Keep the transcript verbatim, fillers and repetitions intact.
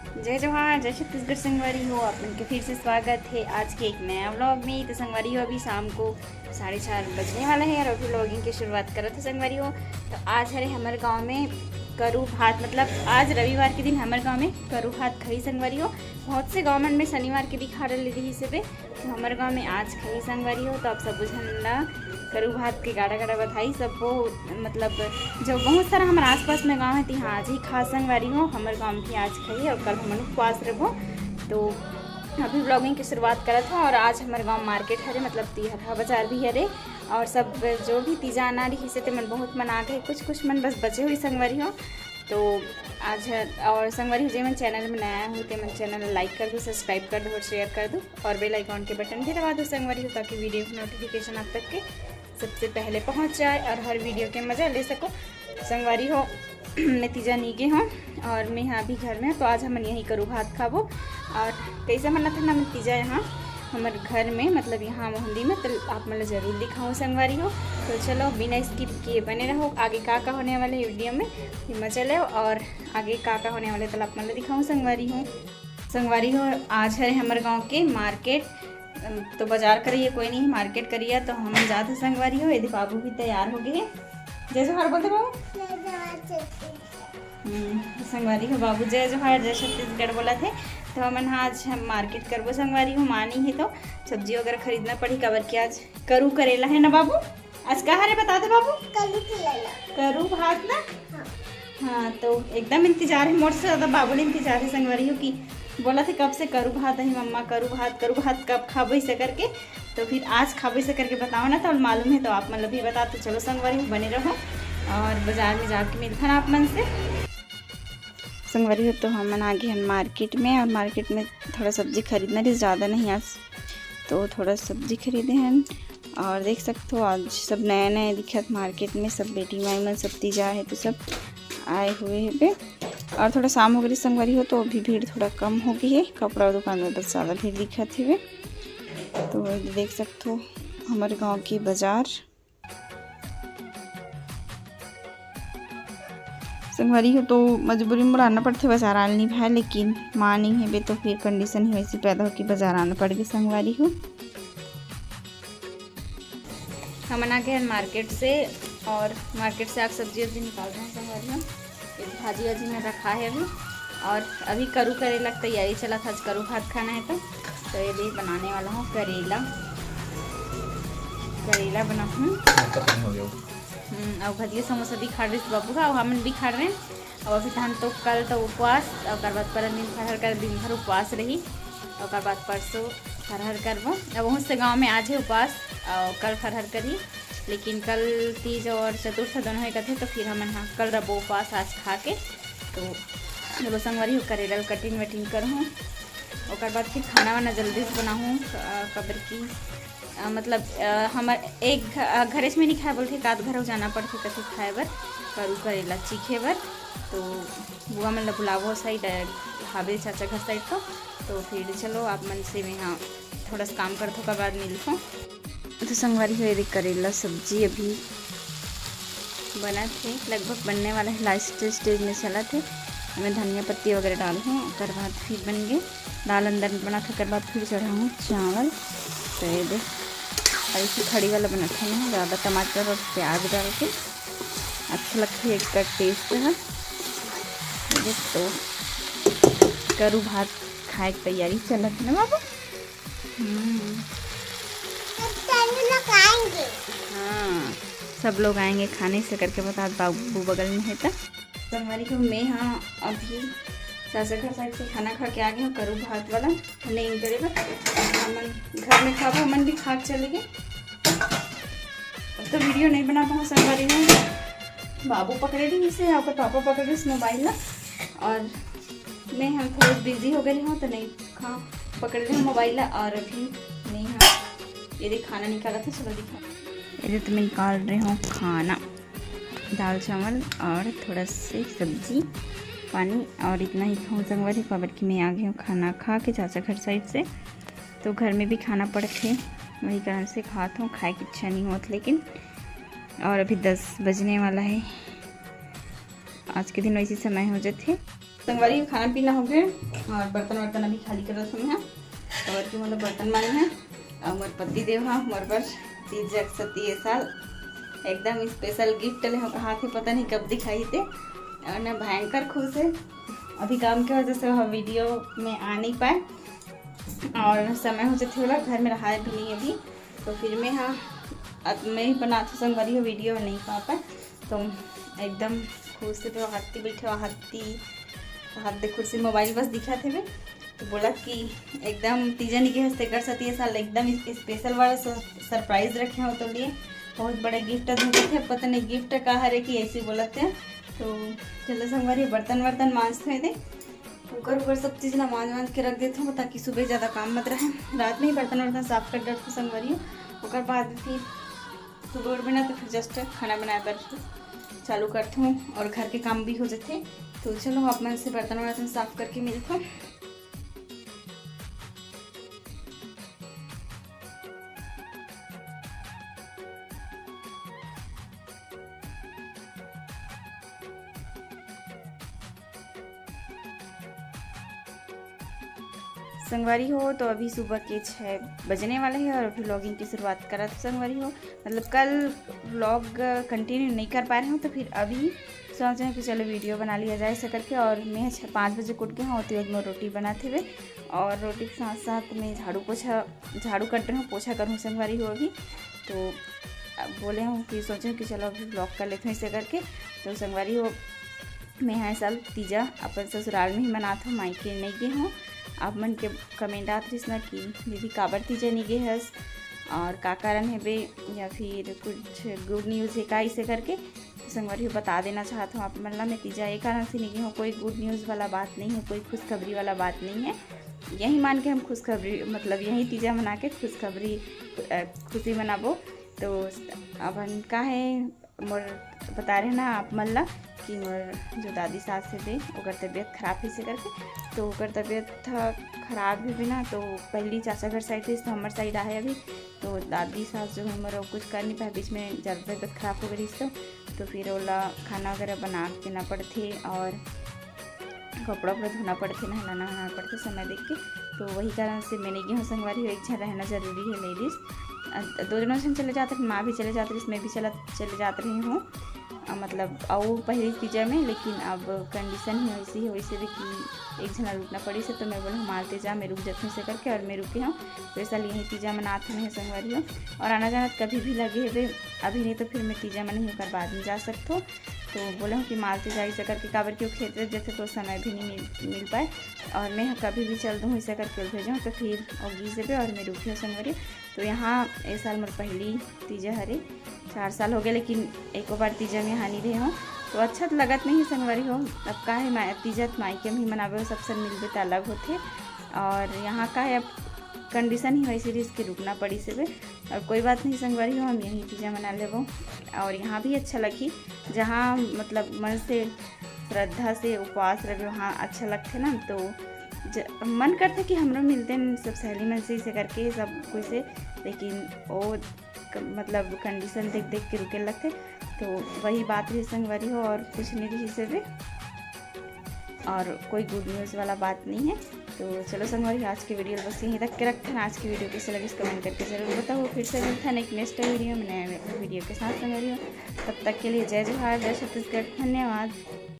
जय जोहार, जय छत्तीसगढ़ संगवारी हो, आप मन के फिर से स्वागत है आज के एक नया व्लॉग में। तो संगवारी हो, अभी शाम को साढ़े चार बजने वाला है और अभी व्लॉगिंग की शुरुआत करत हो संगवारी हो। तो आज हरे हमर गांव में करू भात, मतलब आज रविवार के दिन हमर गांव में करू भात खई संगवारी हो। बहुत से गांव मन में शनिवार के भी खा ले रही से बे, तो हमर गांव में आज खई संगवारी हो। तो आप सब झन ला करू भात के गाड़ा गाड़ा बधाई सबो, मतलब जो बहुत सारा हमर आसपास में गांव है, तिहां आज ही खा संगवारी हो। हमर गांव में भी आज खई और कल हमन उपवास रहबो। तो अभी व्लॉगिंग की शुरुआत करत हो और आज हमर गांव मार्केट हरे, मतलब तिहरहा बाजार भी हरे और सब जो भी तीजा आना रही से तेमन बहुत मन आ गए, कुछ कुछ मन बस बचे हुई संगवारी हो। तो आज और संगवारी हो, जेमन चैनल में नया हो तेमन चैनल ला लाइक कर दो, सब्सक्राइब कर दो और शेयर कर दो और बेल आइकॉन के बटन भी दबा दो संगवारी हो, ताकि वीडियो की नोटिफिकेशन आप तक के सबसे पहले पहुंच जाए और हर वीडियो के मजा ले सको संगवारी हो। मैं तीजा नी गे हूँ और मैं यहाँ अभी घर में हूँ, तो आज हमन यही करू भात खाबो। और कैसे मनाथे ना मैं तीजा यहाँ हमर घर में, मतलब यहाँ मोहंदी में, तो आप मन ला जरूर दिखाऊँ संगवारी हो। तो चलो बिना स्किप किए बने रहो, आगे का का होने वाले वीडियो में, ये मजा लो और आगे का का होने वाले, तो आप मन ला दिखाऊँ संगवारी हो। संगवारी हो, आज हरे हमर गांव के मार्केट, अम, तो बाजार करिए कोई नहीं, मार्केट करिए, तो हम जात हे संगवारी हो। यदि बाबू भी तैयार हो गए हैं, जय जोहार बोल दे बाबू। जय जोहार छत्तीसगढ़। हम्म, संगवारी हो बाबू, जय जोहार, जय छत्तीसगढ़ बोला थे। तो हमन आज हम मार्केट करबो संगवारी हो, मानी है तो सब्जी वगैरह खरीदना पड़ी, काबर कि आज करू करेला है ना बाबू। आज का हरे बता दे बाबू। करू करेला। करू भात ना। हाँ। हाँ, तो एकदम इंतजार है, मोर से ज्यादा बाबू ले इंतजार है संगवारी हो, कि बोला थे कब से करू भात है मम्मा, करू भात, करू भात कब खाबो, ऐसे करके। तो फिर आज खाबो ऐसे करके बताओ ना, तो मालूम है तो आप मतलब भी बता। तो चलो संगवारी हो, बने रहो और बाजार में जाके मिलथन आप मन से। संगवारी हो, तो हमन आ गए हन मार्केट में और मार्केट में थोड़ा सब्जी खरीदना रहिस, ज़्यादा नहीं आज, तो थोड़ा सब्जी खरीदे हन। और देख सकते हो आज सब नया नया दिखत मार्केट में, सब बेटी माई मन सब तीजा है तो सब आए हुए हेबे। और थोड़ा शाम हो गई संगवारी हो, तो अभी भीड़ थोड़ा कम हो गई है, कपड़ा दुकान में बस ज़्यादा भीड़ दिखत हेबे। तो देख सकते हो हमारे गांव की बाजार। संगवारी हो, तो मजबूरी में बुलाना पड़थे बाजार आल नहीं भाई, लेकिन माँ नहीं हेबे तो फिर कंडीशन ही वैसी पैदा हो कि बाजार आना पड़ गई संगवारी हो। हमन आ गए हन मार्केट से और मार्केट से आके सब्जी वब्जी निकाल रहे हैं संगवारी हो। ये भाजी वाजी में रखा है अभी और अभी करू करेला की तैयारी चला था। आज करू भात खाना है तो, तो ये भी बनाने वाला हूँ करेला, करेला बनाहूँ। खत्म हो गया। हम्म, और भजिया समोसा भी खा रहे बाबू का, और हमन भी खा रहे हैं। और अभी तहन तो कल तो उपवास, और ओकर बाद परन दिन फरहर कर दिन भर उपवास रही, और ओकर बाद परसों फरहर करबो। अब बहुत से गांव में आज है उपवास और कल फरहर करी, लेकिन कल तीज और चतुर्थ दोनों है कथे, तो फिर हमन हा कल रबो उपवास आज खा के। तो चलो संगवारी हो, करेला ल कटिंग वटिंग करहूँ, ओकर बाद फिर खाना वाना जल्दी से बनाहूँ, क-, काबर कि अ, मतलब, अ, हमर एक घ-, अ, घरेच में नहीं खाए बोलथे, एक आध घर जाना पड़थे कथे खाए बर, करू करेला चीखे बर। तो बुआ मन ल बुलाबो साइड, अ, हावे चाचा घर साइड तो, तो फिर चलो आप मन से मैं हाँ थोड़ा सा काम करथो, ओकर बाद मिलथो। तो संगवारी हो, ये देख करेला सब्जी अभी बनत हे, लगभग बनने वाला है, लास्ट स्टेज में चलत हे। मैं धनिया पत्ती वगैरह डालहूँ, ओकर बाद फिर बन गे। दाल अंदर में बनात हूँ, ओकर बाद फिर चढ़ाऊँ चावल। तो ये दे, ऐसी खड़ी वाला बनात हूँ मैं, ज़्यादा टमाटर और प्याज डाल के अच्छा लगता है इसका टेस्ट है। ये दे, तो करू भात खाए की तैयारी चलत है ना बाबू। हम्म। सब लोग आएंगे। हाँ, सब लोग आएंगे खाने से करके बता, बाबू बगल में है तो। संगवारी हो, मैं हाँ अभी चाचा घर साइड से खाना खा के आ गए हूँ, करू भात वाला नहीं करे बर। हमन घर में खाबो, हमन भी खा के चले गए। अब तो वीडियो नहीं बना पाऊँ संगवारी हो, बाबू पकड़े रहिस हे, ओकर पापा पकड़े रहिस मोबाइल ला, और मैं हम थोड़ा बिजी हो गए हूँ तो नहीं खा पकड़ रहे मोबाइल ला। और अभी नहीं हाँ, ये देख खाना निकाला था, चलो दिखा। ये तो मैं निकाल रही हूँ खाना, दाल चावल और थोड़ा से सब्जी पानी, और इतना ही खाऊँ संगवारी, काबर कि मैं आ गई हूँ खाना खा के चाचा घर साइड से। तो घर में भी खाना पड़थे, वही कारण से खात हूँ, खाए की इच्छा नहीं होत लेकिन। और अभी दस बजने वाला है, आज के दिन वैसे समय हो जाथे। संगवारी, खाना पीना हो गए और बर्तन वर्तन अभी खाली करत हूँ मैं। और कि मतलब बर्तन मांजे हैं और मोर पति देव हा मोर बर तीज रख सती ये साल एकदम स्पेशल गिफ्ट ले हो कहा थे, पता नहीं कब दिखाई थे। और ना भयंकर खुश है, अभी काम के वजह से वह वीडियो में आ नहीं पाए और समय हो जाते वाला घर में रहा भी नहीं अभी। तो फिर मैं हाँ अब मैं ही बनाती संगवारी हो वीडियो में नहीं पा पाए। तो एकदम खुश से तो हत्ती बैठे हुआ हत्ती हाथ दे कुर्सी मोबाइल बस दिखा थे। तो बोला कि एकदम तीजा निके हंसते कर सती ये साल एकदम स्पेशल वाला सरप्राइज रखे हो तो लिए बहुत बड़े गिफ्ट दे थे। पता नहीं गिफ्ट का हरे कि ऐसे बोलते हैं। तो चलो संगवारी बर्तन वर्तन मांजते हैं दे कुकर उकर सब चीज़ ला मांज वांज के रख देते हूँ ताकि सुबह ज़्यादा काम मत रहे। रात में ही बर्तन वर्तन साफ कर डरते संगवारी। ओकर बाद फिर सुबह उठ बिना तो फिर जस्ट खाना बनाए बर चालू करते हूँ और घर के काम भी हो जाते। तो चलो आप मन से बर्तन वर्तन साफ करके मिलते हूँ। संगवारी हो तो अभी सुबह के छः बजने वाले हैं और अभी व्लॉगिंग की शुरुआत करत संगवारी हो। मतलब कल व्लॉग कंटिन्यू नहीं कर पा रहे हूँ तो फिर अभी सोचे हूँ कि चलो वीडियो बना लिया जाए ऐसे करके। और मैं छः पाँच बजे कुट के हाँ होती हूँ रोटी बनाते हुए और रोटी के साथ साथ मैं झाड़ू पोछा झाड़ू कट रहे हूँ पोछा करूँ संगवारी हो अभी। तो बोले हूँ कि सोचे हूँ कि चलो अभी व्लॉग कर लेते हैं ऐसे करके। तो संगवारी हो मैं हाँ साल तीजा अपन ससुराल में ही मनात हूँ, मायके नहीं गए हूँ। आप मन के कमेंट आत रहिस ना कि दीदी काबर तीजा नहीं गए हस और का कारण है बे या फिर कुछ गुड न्यूज़ है का इसे करके। तो संगवारी हो बता देना चाहत हूँ आप मन ला मैं तीजा ये कारण से नहीं गए हूँ, कोई गुड न्यूज़ वाला बात नहीं है, कोई खुशखबरी वाला बात नहीं है। यही मान के हम खुशखबरी मतलब यही तीजा मना के खुशखबरी खुशी मनाबो। तो अपन का है मोर बता रहे ना आप मन ला कि मोर जो दादी सास है दे ओकर तबीयत खराब है इसे करके। तो ओकर तबीयत खराब है ना तो पहली चाचा घर साइड रही तो हमारे साइड आए अभी। तो दादी सास जो है मोर कुछ कर नहीं पाए, बीच में ज़्यादा तबीयत खराब हो गई तो, तो फिर ओला खाना वगैरह बना के ना पड़ते और कपड़ा उपड़ा धोना पड़ते, नहाना नहाना पड़ते समय देख के। तो वही कारण से मैंने गेहूँ संगवारी हो एक झन रहना जरूरी है लेडीज। दो जनों से चले जाते रहे, माँ भी चले जाते रही, मैं भी चला चले जात रही हूँ। मतलब आओ पहली तीजा में, लेकिन अब कंडीशन ही वैसी है वैसे भी कि एक झना रुकना पड़ी से तो मैं बोला मालते जा मैं रुक जाती हूँ से करके और मैं रुकी हूँ। तो ऐसा यही तीजा मनात हूँ मैं संगवारी हो। और आना जाना कभी भी लगे हुए अभी नहीं तो फिर मैं तीजा में नहीं कर बाद में जा सकता हूँ। तो बोले हूँ कि मालती जाई से करके काबर कि वो खेत जैसे तो समय भी नहीं मिल, मिल पाए। और मैं कभी भी चल दूँ इसे करके भेजूँ तो फिर और गीस देवे और मैं रुकी हूँ संगवारी। तो यहाँ ए साल मोर पहली तीजा हरे चार साल हो गए लेकिन एको बार तीजा में हानि रहे हो। तो अच्छा तो लगत नहीं है संगवारी हो। अब का है माय तीजा तो मायके में ही मनावे हो सबसे मिलबे तो अलग होते। और यहाँ का है अब कंडीशन ही वैसी रही इसके रुकना पड़ी से। और कोई बात नहीं संगवारी हो हम यही तीजा मना लेबो। और यहाँ भी अच्छा लगी जहाँ मतलब मन से श्रद्धा से उपवास रहे वहाँ अच्छा लगते ना। तो ज, मन करते कि हमरो मिलते सब सहेली मन से इसे करके सब कोई से। लेकिन वो मतलब कंडीशन देख देख के रुके लगते। तो वही बात रही संगवारी हो और कुछ नहीं रही से भी। और कोई गुड न्यूज़ वाला बात नहीं है। तो चलो संगवारी आज की वीडियो बस यहीं तक के रखते हैं। आज की वीडियो कैसे लगी कमेंट करके जरूर बताओ। फिर से मिलते हैं एक नेक्स्ट वीडियो में नए वीडियो के साथ संगवारी हो। तब तक के लिए जय जोहार, जय छत्तीसगढ़, धन्यवाद।